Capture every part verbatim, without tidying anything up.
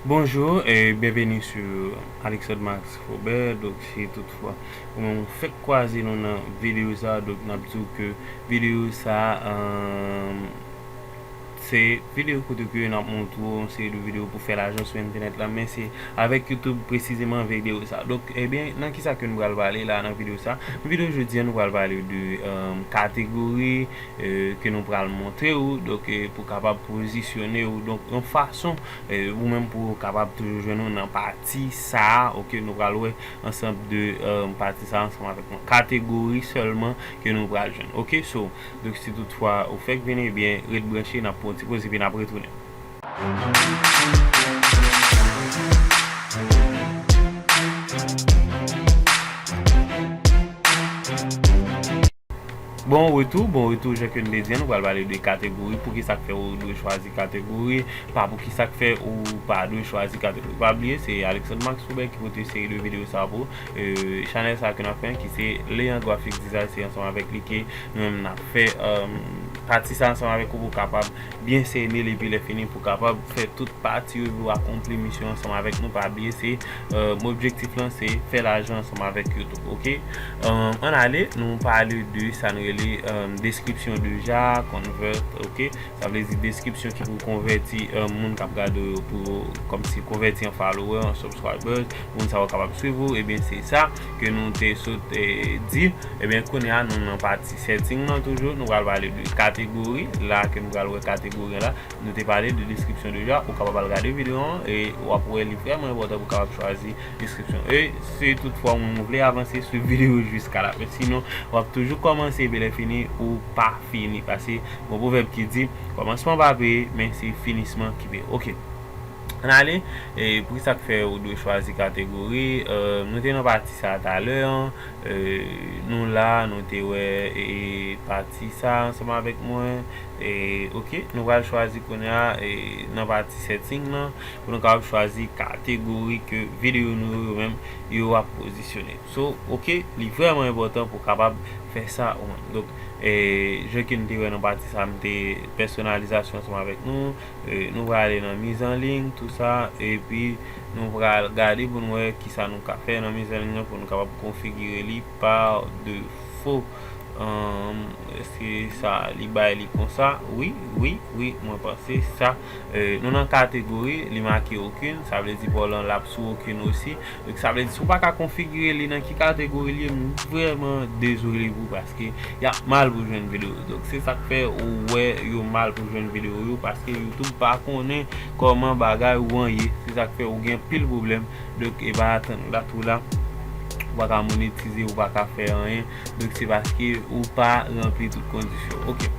Bonjou e byenveni sou Alexandre Max Faubert. Donk, si toutfwa ou menm ou fèk kwaze nou nan videyo sa, donk n ap di w ke videyo sa, um, se videyo kote ke n ap montre w yon seri de videyo pou fè lajan sou entènèt la, men se avèk YouTube presizeman videyo sa. Donk, ebyen, nan kisa ke nou pral pale la nan videyo sa? Nan videyo jodi a, nou pral pale de, um, kategori, eh, ke nou pral montre w, donk, eh, pou kapab pozisyone w, donk, yon fason, eh, ou menm pou w kapab toujou jwenn ou nan pati sa a, oke, nou pral wè ansanm de, eh, pati sa a ansanm avèk yon kategori sèlman ke nou pral jwenn, oke, so, donk, si toutfwa ou fèk vini, ebyen, ret branche, n ap pran yon ti poz epi n ap retounen. Bon retou, bon retou, jan ke n te di an, nou pral pale de kategori, poukisa k fè ou dwe chwazi kategori, pa poukisa k fè ou pa dwe chwazi kategori. Pa bliye, se Alexandre Max Faubert ki pote seri de videyo sa pou, eh, chanèl sa ke n ap fè, ki se Leon Graphic Design, se ansanm avèk li ke nou menm n ap fè, eh, pati sa ansanm avèk ou pou kapab byen sène l epi lè fini pou kapab fè tout pati yo pou akonpli misyon ansanm avèk nou. Pa bliye, se, eh, objektif lan, se fè lajan ansanm avèk YouTube, oke? Eh, ann ale, nou pale de sa n rele, eh, deskripsyon deja, convert, oke? Sa vle di deskripsyon ki pou konvèti, eh, moun k ap gade w yo pou, kòmsi konvèti an follower, an subscribers, moun sa yo kapab swiv ou, ebyen se sa ke nou te sot, eh, di. Ebyen, kounye a, nou nan pati setting nan toujou, nou pral pale de kategori, la ke nou pral wè kategori an la, nou te pale de deskripsyon deja, ou kapab al gade videyo an, e w ap wè li vrèman enpòtan pou w kapab chwazi deskripsyon. E si toutfwa ou menm ou vle avanse, swiv videyo jiska la fen, sinon w ap toujou kòmanse epi lè fini, ou pa fini, paske gon pwovèb ki di, kòmansman pa peye, men se finisman ki peye. Oke. Ann ale, e poukisa k fè ou dwe chwazi kategori? Eh, nou te nan pati sa a talè an, eh, nou la, nou te wè, e, pati sa a ansanm avèk mwen, e, oke, nou pral chwazi kounye a, e, nan pati setting nan, pou nou kapab chwazi kategori ke videyo nou yo menm, yo ap pozisyone. So, oke, li vrèman enpòtan pou w kapab fè sa ou menm. Donk, e, jan ke n te wè nan pati sa a, m te pèsonalizasyon ansanm avèk nou, e, nou prale nan mizanliy, tou sa, epi nou pral gade pou nou wè kisa nou ka fè nan mizanliy nan pou nou kapab konfigire li pa defo. Ahn, èske sa li bay li konsa? Wi, wi, wi, mwen panse sa. E, nou nan kategori, li make okenn, sa vle di pa w lan l ap sou okenn osi. Donk, sa vle di, si w pa ka konfigire li nan ki kategori li ye, m vrèman dezole pou ou, paske y ap mal pou jwenn videyo. Donk, se sa k fè ou wè yo mal pou jwenn videyo yo, paske YouTube pa konnen kòman bagay ou an ye. Se sa k fè ou gen pil pwoblèm. Donk, e pa atann dat ou la, ou pa ka monetize, ou pa ka fè anyen. Donk, se paske ou pa ranpli tout kondisyon. Oke.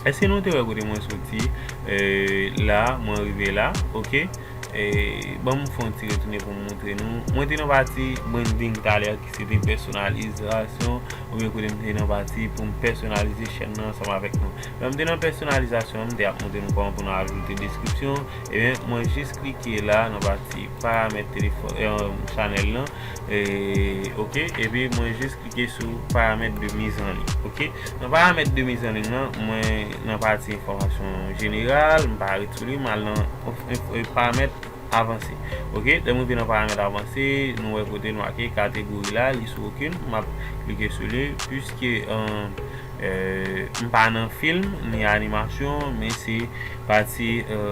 Èske nou te wè kote mwen soti? E, la, mwen rive la, oke. E, ban m fè yon ti retounen pou m montre nou. Mwen te nan pati branding talè, ki se te pèsonalizasyon, oubyen kote m te nan pati pou m pèsonalize chèn nan ansanm avèk nou. Lè m te nan pèsonalizasyon, m te ap montre nou kòman pou nou ajoute deskripsyon. Ebyen, mwen jis klike la nan pati paramèt telefòn, e, chanèl lan. E, oke, epi mwen jis klike sou paramèt de mizanliy, oke? Nan paramèt de mizanliy nan, mwen nan pati enfòmasyon jeneral, m pa ret sou li, m al nan enf-, enf-, e, paramèt avanse. Oke, lè m rive nan paramèt avanse, nou wè kote l make kategori la, li sou okenn, m ap klike sou li, piske, e, e, m pa nan fim, ni animasyon, men se pati, e,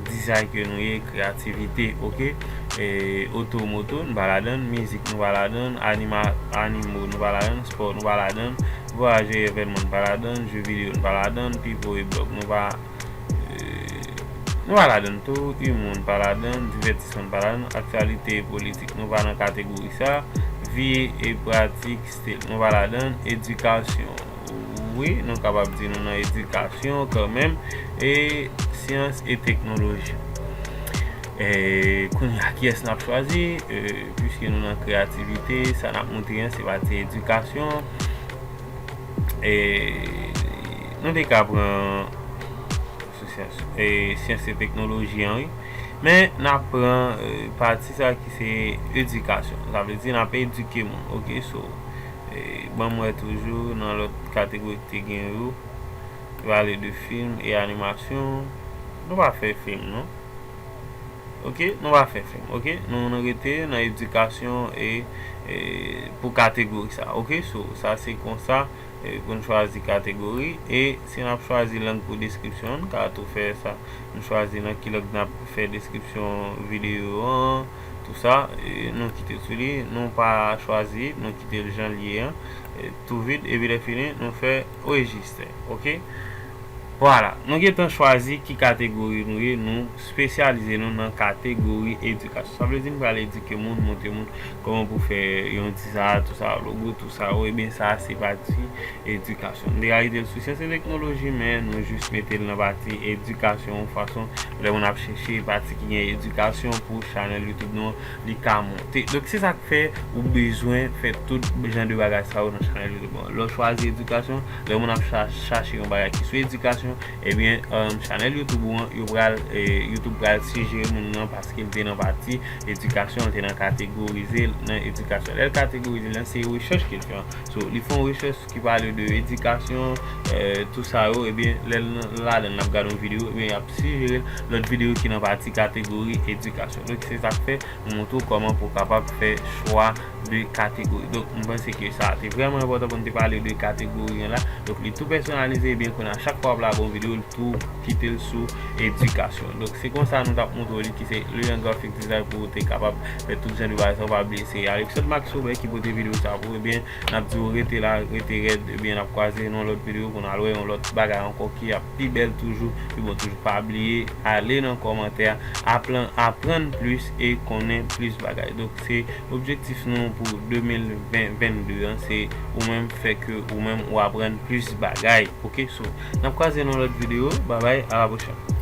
dizay ke nou ye, kreyativite, oke? E, otomoto, nou pa ladann, mizik, nou pa ladann, anima-, animo, nou pa ladann, spò, nou pa ladann, vwayaj e evènman, nou pa ladann, je videyo, nou pa ladann, pipo e blòg, nou pa, e, nou pa ladann tou, imo, nou pa ladann, divètisman, nou pa ladann, aktyalite e politik, nou pa nan kategori sa, vi e pratik, stil, nou pa ladann, edikasyon, wi, nou kapab di nou nan edikasyon kanmenm, e syans e teknoloji. E kounye a, kiyès n ap chwazi? E, piske nou nan kreyativite, sa n ap montre an, se pati edikasyon. E nou te ka pran asosyasyon, e, syans e teknoloji an, wi. Men, n ap pran, e, pati sa ki se edikasyon. Sa vle di, n ap edike moun, oke? So, e, ban m wè toujou nan lòt kategori ki te gen yo. Pale de fim e animasyon. Nou pa fè fim, non. Ok, nou pa fè fim. Ok, nou, nou rete nan edikasyon e, e pou kategori sa. Ok, so, sa se konsa e, pou n chwazi kategori. E si n ap chwazi lang pou deskripsyon, n ka tou fè sa. Nou chwazi nan ki lang n ap fè deskripsyon videyo an, tou sa. E, nou kite sou li, nou pa chwazi, nou kite l jan l ye an. E, tou vid, epi lè fini, nou fè rejistre. Ok? Vwala, nou gentan chwazi ki kategori nou ye, nou espesyalize nou nan kategori edikasyon. Sa vle di m pral edike moun, montre moun kòman pou fè yon ti sa, tou sa, logo, tou sa, wi, ebyen sa se pati edikasyon. M te ka rete l sou syans e teknoloji, men nou jis mete l nan pati edikasyon yon fason lè moun ap chèche pati ki gen edikasyon pou chanèl YouTube nou an, li ka monte. Donk se sa k fè ou bezwen fè tout jan de bagay sa yo nan chanèl YouTube an. Lè w chwazi edikasyon, lè moun ap cha- chache yon bagay ki sou edikasyon, ebyen, um, chanèl YouTube ou an, yo pral, eh, YouTube pral sijere moun nan paske l te nan pati edikasyon, l te nan kategorize l nan edikasyon. Lè l kategorize l lan, se rechèch ke l fè an. So, li fè yon rechèch ki pale de edikasyon, eh, tou sa yo, ebyen, lè l nan- ladan l, n ap gade yon videyo, ebyen, y ap sijere l lòt videyo ki nan pati kategori edikasyon. Donk, se sa k fè m montre w kòman pou w kapab fè chwa de kategori. Donk, m panse ke sa te vrèman enpòtan pou n te pale de kategori an la. Donk, li tou pèsonalize, ebyen, kounye a, chak fwa w ap lage yon videyo, li tou kite l sou edikasyon. Donk, se konsa nou t ap montre w li ki se le yon graphic design pou w te kapab fè tout jan de bagay sa yo. Pa bliye, se Alexandre Max Robert ki pote videyo sa pou ou, ebyen, n ap di w rete la, rete rèd, ebyen, n ap kwaze nan yon lòt videyo pou n al wè yon lòt bagay ankò ki ap pi bèl toujou, pi bon toujou. Pa bliye, ale nan kòmantè, aprann, aprann plis e konnen plis bagay. Donk, se objektif nou pou de mil ven, vennde an, se ou menm fè ke ou menm ou aprann plis bagay. Ok, so, n ap kwaze nan lòt videyo. Babay, a la pwochèn.